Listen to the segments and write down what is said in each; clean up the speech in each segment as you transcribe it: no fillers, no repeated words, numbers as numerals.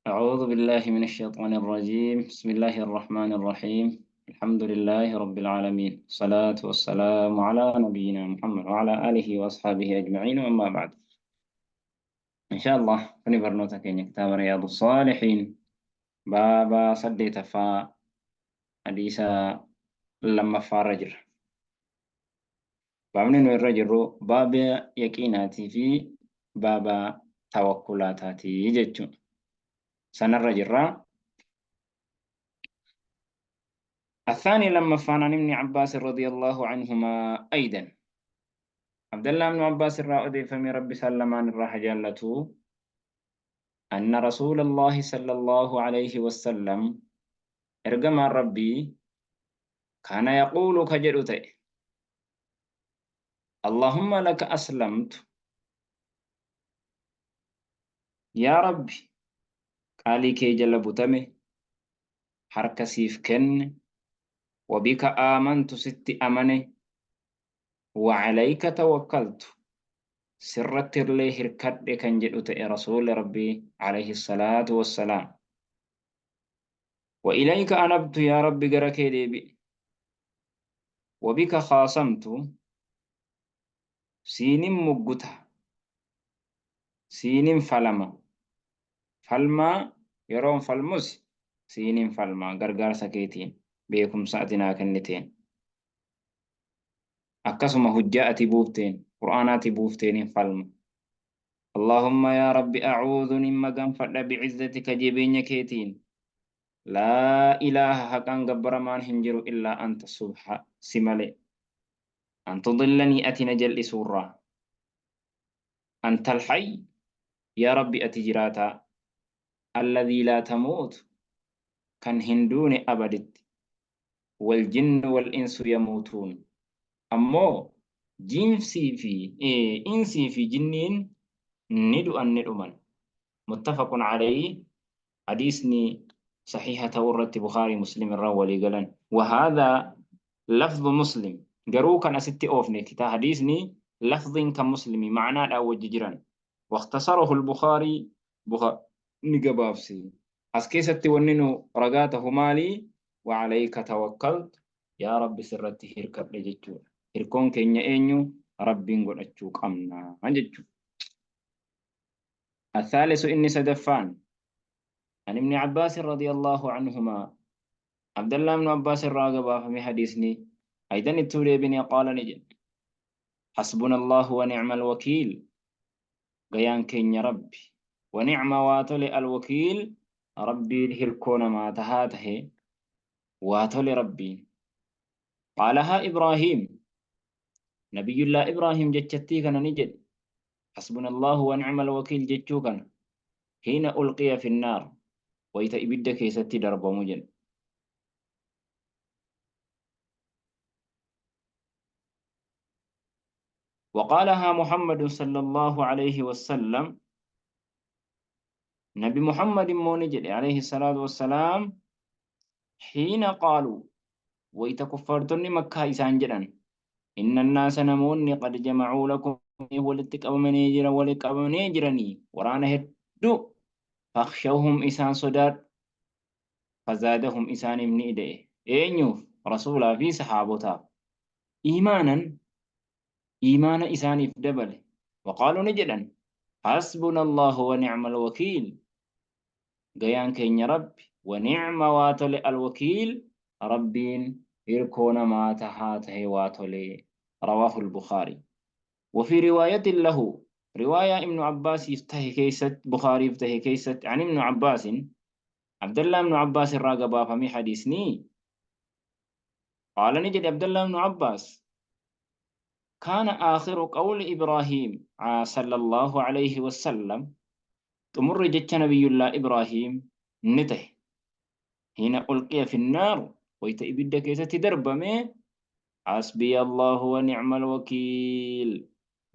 أعوذ بالله من الشيطان الرجيم. بسم الله الرحمن الرحيم. الحمد لله رب العالمين، الصلاة والسلام على نبينا محمد وعلى آله وأصحابه أجمعين، وأما بعد. إن شاء الله كني برنوتا كينيا كتاب رياض الصالحين بابا صديت فا حديثا لما فارجر baabni nu irra jirru baaba yaqiinaatii fi baaba tawakkulaataatii jechuudha. Sanarra jirra. الثاني لما فان عن ابن عباس رضي الله عنهما أيضا، عبد الله بن عباس الرأودي فمي ربي سلمان الراح جالته، أن رسول الله صلى الله عليه وسلم إرجم ربي كان يقول كجرته: اللهم لك أسلمت، يا ربي قالي كي جل بتمه حركة سيف كن، وبك آمنت ست أمنه، وعليك توكلت سرت لي هركد كان جدت رسول ربي عليه الصلاة والسلام، وإليك أنبت يا ربي قركي ديبي، وبك خاصمت سين مقتا سين فلما فلما يرون فالمس سين فلما غرغر سكيتين بيكم ساعتنا كنتين أكسم هجاءتي بوفتين قرآناتي بوفتين فلما. اللهم يا ربي أعوذ مما قنفر بعزتك جبين كيتين لا إله حقا قبر ما هنجر إلا أنت سبحان سمالي أن تضلني أتي نجل سورة أنت الحي يا ربي أتجراتا الذي لا تموت كان هندون أبدت والجن والإنس يموتون أمو جنسي في إيه إنسي في جنين ندو أن ندو متفق عليه. حديثني صحيحة تورت بخاري مسلم الرولي قالن، وهذا لفظ مسلم قرو كان ستي أوفني كتا حديثني لفظ كمسلم معناه الأول جيران واختصره البخاري بخاري نقبافسي أسكي ستي وننو رقاته مالي وعليك توكلت يا رب سرتي هركب لجتشو هركون كينيا إنيو ربي نقول أتشوك أمنا أنجتشو. الثالث إني سدفان عن ابن عباس رضي الله عنهما عبد الله بن عباس الراغب في حديثني أيضا التوري بن قال نجد حسبنا الله ونعم الوكيل قيان كين ربي ونعم واتولي الوكيل ربي هركون ما تهاته واتولي ربي. قالها إبراهيم نبي الله إبراهيم جتشتي كان نجد حسبنا الله ونعم الوكيل جتشو كان حين ألقي في النار وإذا إبدا كيستي درب مجن. وقالها محمد صلى الله عليه وسلم نبي محمد مونجل عليه الصلاة والسلام حين قالوا وإذا كفرتني مكة إسان جدا إن الناس نموني قد جمعوا لكم ولتك أو منيجر ولك أو منيجرني ورانا هدو فاخشوهم إسان صداد فزادهم إسان من إيديه إنيوف رسولا في صحابتا إيمانا إيمان إسان في دبل وقالوا نجدا حسبنا الله ونعم الوكيل قيان كين يا رب ونعم واتل الوكيل ربين يركون ما تهاته واتل. رواه البخاري. وفي رواية له رواية ابن عباس يفتح كيست بخاري يفتح كيست عن ابن عباس عبد الله بن عباس الراقبة فمي حديثني قال نجد عبد الله بن عباس كان آخر قول إبراهيم صلى الله عليه وسلم تمر جت نبي الله إبراهيم نته حين ألقي في النار ويتأبد كيسة درب ما حسبي الله ونعم الوكيل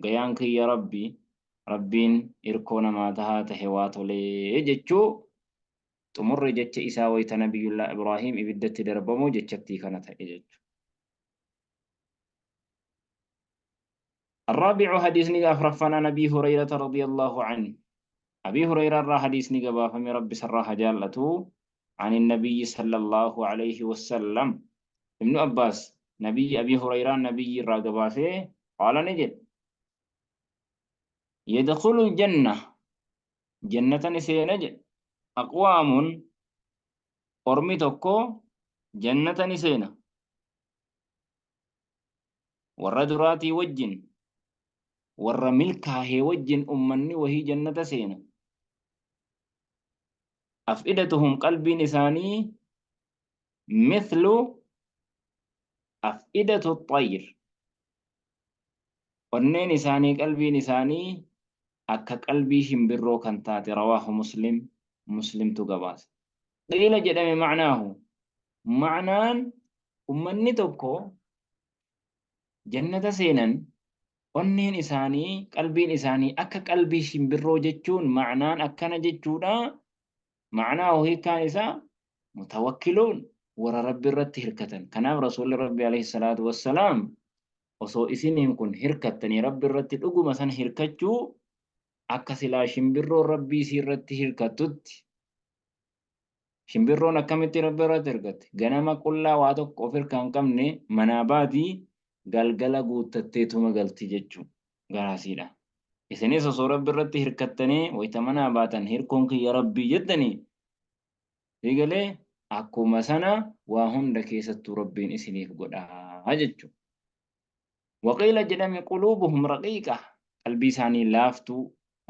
قيانك يا ربي ربين إركون ما تهاته واتولي جتشو تمر جت إساويت نبي الله إبراهيم إبدت دربمو جتشتي كانت إجتشو. الرابع حديث نقاف رفنا نبي هريرة رضي الله عنه Abii Hureyraa irraa hadiisni gabaafame Rabbi isarraa haa jaallatu عن النبي صلى الله عليه وسلم Ibnu Abbaas nabiyyi Abii Hureyraa nabiyyi irraa gabaasee qaala ni jedhe yadkhulul janna jannata ni seena jedhe aqwaamun ormi tokko jannata ni seena warra duraatii wajjin warra milkaahee wajjin ummanni wahii jannata seena af'idatuhum qalbiin isaanii mithlu af'idatu xayr onneen isaanii qalbiin isaanii akka qalbii shimbirroo kan taate rawaahu muslim muslimtu gabaase qiila jedhame ma'naahu ma'naan ummanni tokko jannata seenan onneen isaanii qalbiin isaanii akka qalbii shimbirroo jechuun ma'naan akkana jechuudha ma'naahu hiikkaan isaa mutawakkiluun warra rabbi irratti hirkatan kanaaf rasuulli rabbi alayhi salaatu wassalaam osoo isiniin kun hirkattanii rabbi irratti dhuguma san hirkachuu akka silaa shimbirroon rabbii isii irratti hirkattutti Shimbirroon akkamitti Rabbi irratti hirkatti? Ganama qullaa waa tokko of hirkaa hin qabne manaa baati galgala guuttatteetuma galti jechuu garaasiidha. Isinis osoo Rabbi irratti hirkattanii wayita manaa baatan hirkoon kiyya Rabbii jettanii sii galee akkuma sana waa hunda keessattuu Rabbiin isiniif godhaa jechuudha. Waqiila jedhame quluubuhum raqiiqa qalbii isaanii laaftuu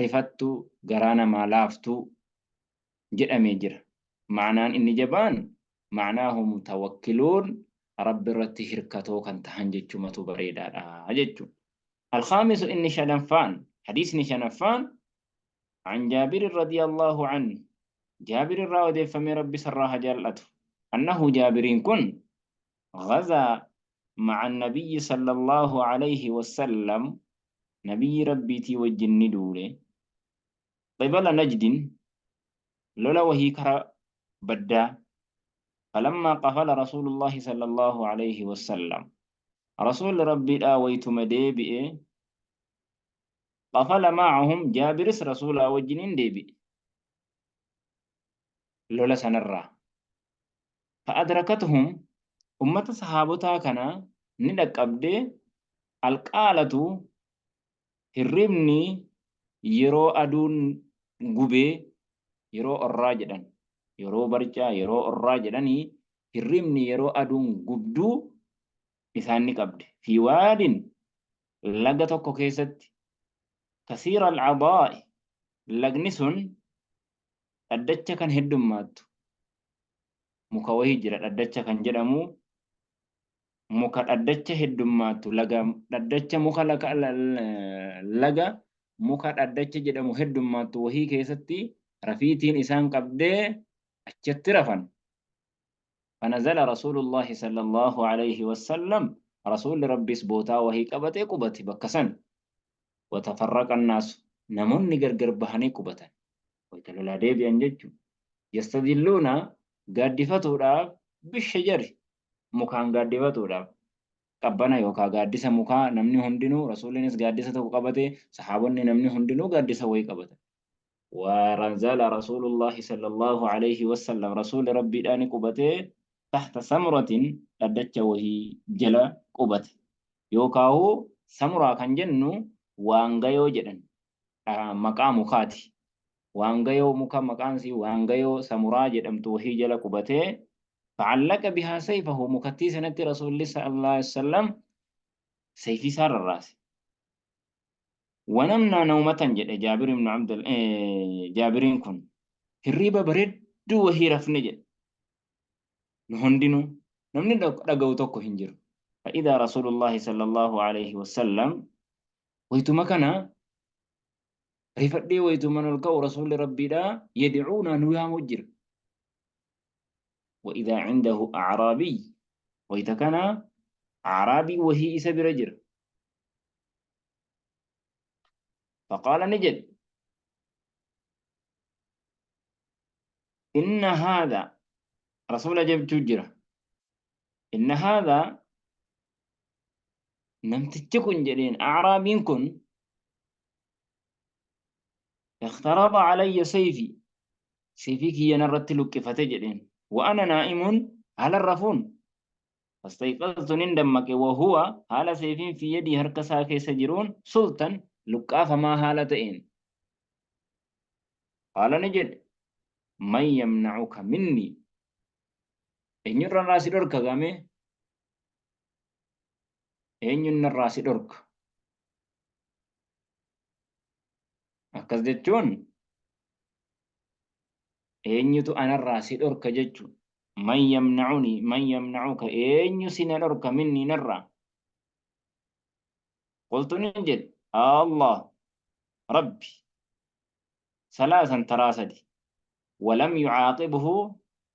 rifattuu garaa namaa laaftuu jedhamee jira. Ma'naan inni jabaan ma'naahu mutawakkiluun Rabbi irratti hirkatoo kan tahan jechumatu bareedaadha jechu. Alkhaamisu inni shanaffaan hadiisni shanaffaan an Jaabir radiyallahu anhu Jaabir irraa odeeffamee Rabbi isarraa haa jaal'atu annahu Jaabiriin kun غزا مع النبي صلى الله عليه وسلم نبي ربيتي وجن دوله qibala najdin lola wahii kara baddaa falammaa qafala rasuulullaahi sallallaahu alayhi wasallam rasuulli rabbiidhaa waytuma deebi'e qafala ma'ahum jaabiris rasuulaa wajjiniin deebi'e lola sanarraa fa'adrakatuhum ummata sahaabotaa kana ni dhaqqabde alqaalatu Hirribni yeroo aduun gubee yeroo orraa jedhan yeroo barcaa yeroo orraa jedhanii hirribni yeroo aduun gubduu isaan ni qabde. Fi waadin laga tokko keessatti kasiira al-cadaa'i lagni sun dhaddacha kan heddummaattu muka wahii jira dhaddacha kan jedhamu muka dhaddacha heddummaattu laga dhaddacha muka laga laga muka dhaddacha jedhamu heddummaattu wahii keessatti rafiitiin isaan qabdee achitti rafan. فنزل رسول الله صلى الله عليه وسلم رسول ربي bootaa wahii qabatee qubate bakka san وتفرق الناس namoonni gargar bahanii qubatan wayita lolaa deebi'an jechuun yastadilluuna gaaddifatuudhaaf bishajari mukaan gaaddifatuudhaaf qabbana yookaan gaaddisa mukaa namni hundinuu rasuulinis gaaddisa tokko qabate sahaabonni namni hundinuu gaaddisa wayii qabatan. Waranzala rasuulullahi sallallahu alayhi wasallam rasuuli rabbiidhaan qubatee tahta samuratin dhaddacha wahii jala qubate yookaahu samuraa kan jennu waangayoo jedhan maqaa mukaati. Waangayoo muka maqaan isii waangayoo samuraa jedhamtu wahii jala qubatee fa'allaqa bihaa sayfahu mukattii sanatti rasuulli sallallahu alaihi wasallam sayfii isaa rarraase. Wanamnaa nawmatan jedhe Jaabir ibn Abdul Jaabiriin kun hirriiba bareedduu wahii rafne jedhe. Nu hundinuu namni dhaga'u tokko hin jiru. Fa'idaa Rasuulullaahi sallallahu alaihi wasallam waytuma kana rifadhee waytuman ol ka'u rasuulli rabbiidha yadcuunaa nu yaamuu jira. Wa'idaa cindahu acraabiy wayta kana acraabii wahii isa bira jira. Faqaala ni jedhe inna haadha rasuula jechuu jira. Inna haadha namtichi kun jedheen acraabiin kun Ikhtarada alayya sayfi, seefii kiyya narratti luqqifate jedheen. Wa ana naa'imun, haala rafuun. Fastayqaztu, nin dammaqe, wa huwa, haala seefiin fi yadii, harka isaa keessa jiruun, sultan, luqqaafamaa haala ta'een. Qaala, ni jedhe, man yamna'uka minni, eenyurra irraa si dhorka gaamee, eenyun narraa si dhorka? Akkas jechuun eenyutu anarraa si dhorka jechu. Man yamna'uni, man yamna'uka, eenyu si na dhorka, minni, narraa? Qultu, nin jedhe, Allah, Rabbi. Salaasan, taraa sadi. Walam yucaaqibhu,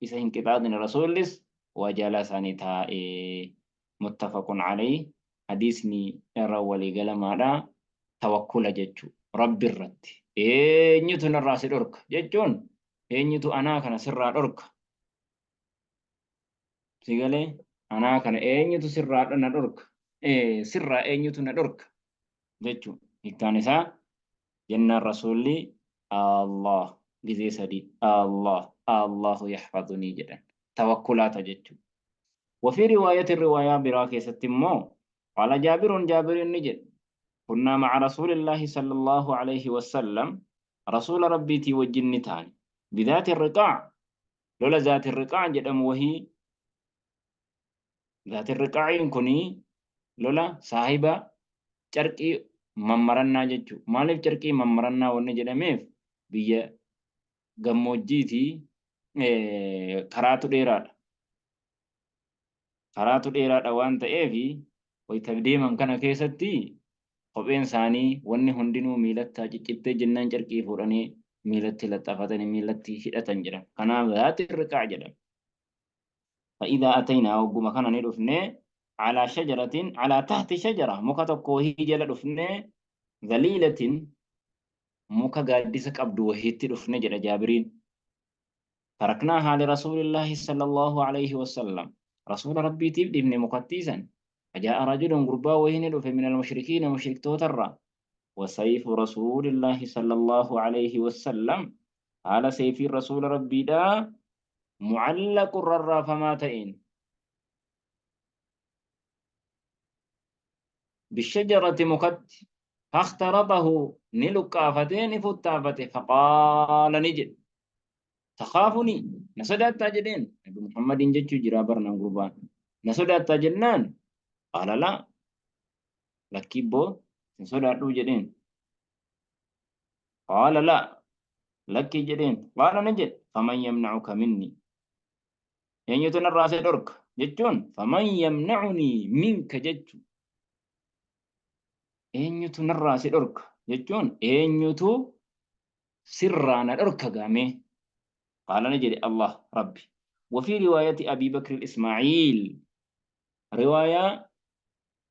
isa hin qixaaxine Rasuullis. Wajalasa, ni taa'e. Muttafaqun alayh. Hadiisni irra walii galamaadha. Tawakkula jechuu, Rabbi irratti. Eenyutu narraa si dhorka jechuun eenyutu anaa kana sirraa dhorka? Si galee? Anaa kana eenyutu sirraa na dhorka, sirraa eenyutu na dhorka jechuu hiikkaan isaa. Jennaan Rasuulli Allah gizee sadii Allah, Allahu yaxfadunii jedhan. Tawakkulaata jechuu. وفي رواية، رواية biraa keessatti immoo، قال جابر، جابر ni jedhe، كنا مع رسول الله صلى الله عليه وسلم، رسول ربيتي wajjin ni taane، بذات الرقاع، lola ذات الرقاع jedhamu wahii. ذات الرقاع kuni lola saahiba carqii mammarannaa jechuu. Maaliif carqii mammarannaa wanni jedhameef? Biyya gammoojjiitii karaatu dheeraadha. Karaatu dheeraadha waan ta'eef, wayita deeman kana keessatti kopheen isaanii wanni hundinuu miilatti ciccittee jennaan, carqii fuudhanii miilatti laxafatanii miilatti hidhatan jedhan. Kanaaf ذات الرقاع jedhama. فإذا أتينا، wagguma kana ni dhufne، على شجرة، على تحت شجرة، muka tokko wahii jala dhufne، ظليلة، muka gaaddisa qabdu wahiitti dhufne jedha Jaabiriin. تركناها لرسول الله صلى الله عليه وسلم، رسول ربيitiif dhiifne mukattiisan. فجاء رجل، gurbaa wahii ni dhufe، من المشركين، mushriktootarraa، وسيف رسول الله صلى الله عليه وسلم، haala seefii rasuula rabbiidhaa، معلق، rarraafamaa ta'een، بالشجرة، mukatti. فاخترطه، ni luqqaafatee, ni futtaafate. فقال، ni jedhe، تخافني، na sodaattaa jedheen. Nabi Muhammadiin jechuu jira barnaan gurbaan. Na sodaattaa jennaan، قال لا، lakkii ibboo, hin sodaadhuu jedheen. قال لا، lakkii jedheen. قال، ni jedhe، فمن يمنعك مني، eenyutu narraa si dhorka jechuun فمن يمنعني منك jechu. Eenyutu narraa si dhorka jechuun eenyutu sirraa na dhorka gaamee? قال، ni jedhe، الله، Rabbi. وفي رواية أبي بكر الإسماعيل، رواية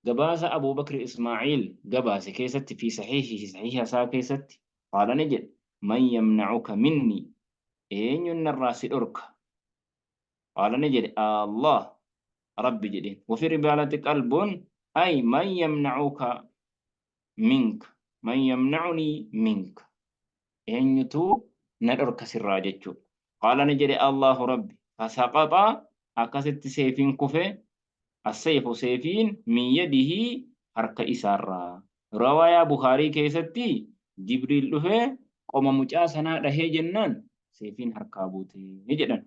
gabaasa Abu Bakr Ismaa'il gabaase keessatti، في صحيحه، sahiha isaa keessatti، قال، ni jedhe، من يمنعك مني، eenyuun narraa si dhorka? قال، ni jedhe، الله، Rabbi jedheen. وفي رواية قلب، أي من يمنعك منك، من يمنعني منك، eenyutu na dhorka sirraa jechuudha. قال، ni jedhe، الله، Rabbi. فسقط، akkasitti seefiin kufe، السيف، seefiin، من يده، harka isaarraa. Riwaayaa Bukaarii keessatti Jibriil dhufee qoma mucaa sanaa dhahee jennaan seefiin harkaa buute jedhan.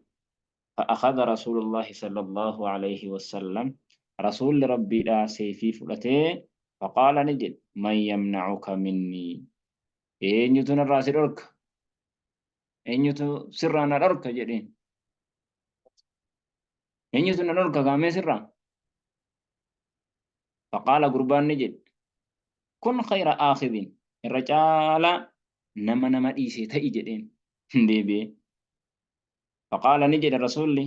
فأخذ رسول الله صلى الله عليه وسلم، رسول ربي dha seefii fudhatee، فقال، ni jedhe، من يمنعك مني، eenyutu narraa si dhorka, eenyutu sirraa na dhorka jedheen. Eenyutu na dhorka gaamee sirraa? فقال، gurbaan ni jedhe، كن خير آخذ، irra caalaa nama nama dhiise ta'i jedheen deebi'ee. فقال، ni jedhe rasuulli،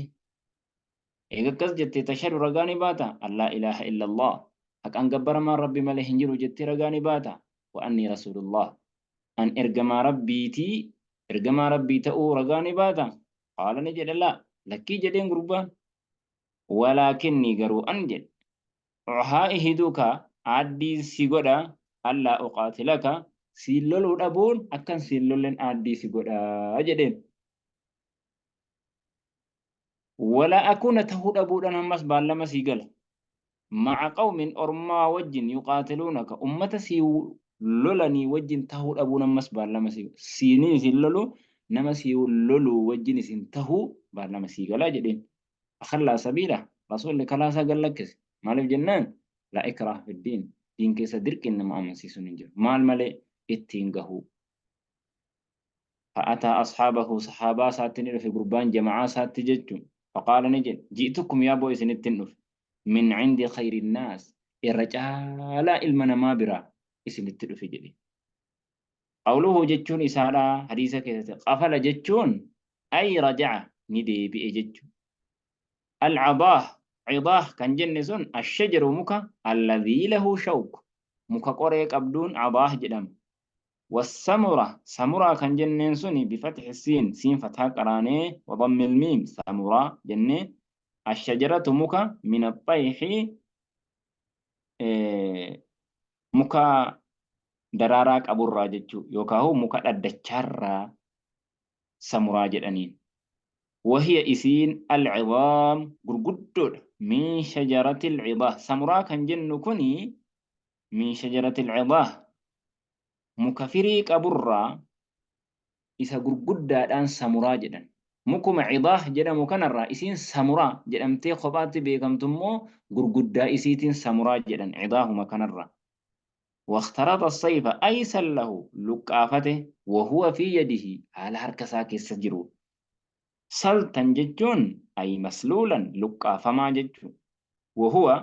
eega akkas jette، تشهد، ragaa ni baata، أن لا إله إلا الله، haqaan gabbaramaan Rabbi malee hin jiru jettee ragaa ni baata، وأني رسول الله، an ergamaa Rabbiitii, ergamaa Rabbii ta'uu ragaa ni baata? قال، ni jedhe، لا، lakkii jedheen gurbaan. ولكني، garuu an jedhe، أعاهدك، addii si godha، ألا أقاتلك. Siin loluu dhabuun akkan siin lollen aaddii si godha jedheen. Wala akuuna tahuu dhabuudhaan ammas baallama sii gala. Ma'a qawmin ormaa wajjin yuqaatiluunaka ummata sii lolanii wajjin tahuu dhabuun ammas baallama sii siiniin isin lolu nama sii loluu wajjin isin tahuu baallama sii galaa jedheen. Akhallaa sabiila rasuulli karaa isaa gad lakkise. Maaliif jennaan laa ikraah fiddiin diin keessa dirqiin nama amansiisuun hin jiru. Maal malee ittiin gahuu. Fa'ataa ashaabahu sahaabaa isaatti ni dhufe gurbaan jama'aa isaatti jechuun. Faqaala ni jedhe ji'tukum yaa boo isinittin dhufe min cindi khayri naas irra caalaa ilma namaa biraa isinitti dhufe jedhe. Qawluhu jechuun isaadha hadiisa keessatti qafala jechuun ay raja'a ni deebi'e jechuudha. Al-cadaah cidaah kan jenne sun ashajaru muka alladhii lahu shawk muka qoree qabduun cadaah jedhama. Wassamura samuraa kan jenneen suni bifatxi siin siin fathaa qaraanee wadammil miim samuraa jennee ashajaratu muka min axxayxi muka daraaraa qaburraa jechuu yookaahu muka dhaddachaarraa samuraa jedhaniin. Wahiya isiin alcidaam gurguddoodha min shajaratil cidaah samuraa kan jennu kuni min shajaratil cidaah muka firii qaburraa isa gurguddaadhaan samuraa jedhan. Mukuma cidaah jedhamu kanarraa isiin samuraa jedhamtee kophaatti beekamtu immoo gurguddaa isiitiin samuraa jedhan cidaahuma kanarraa. Waktaraxa sayfa ay sallahu luqqaafate wahuwa fi yadihi haala harka isaa keessa jiru. Saltan jechuun ay masluulan luqqaafamaa jechuu. Wahuwa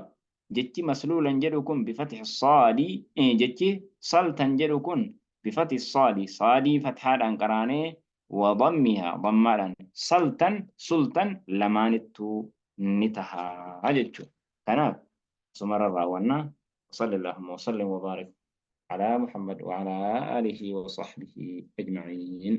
jechi masluulan jedhu kun bifatxi saadi jechi saltan jedhu kun bifatxi saadi saadii fathaadhaan qaraanee wa dammihaa dammaadhaan saltan sultan lamaanittuu ni tahaa jechuudha. Kanaaf asumarra raawwannaa. وصلى اللهم وسلم وبارك على محمد وعلى آله وصحبه أجمعين.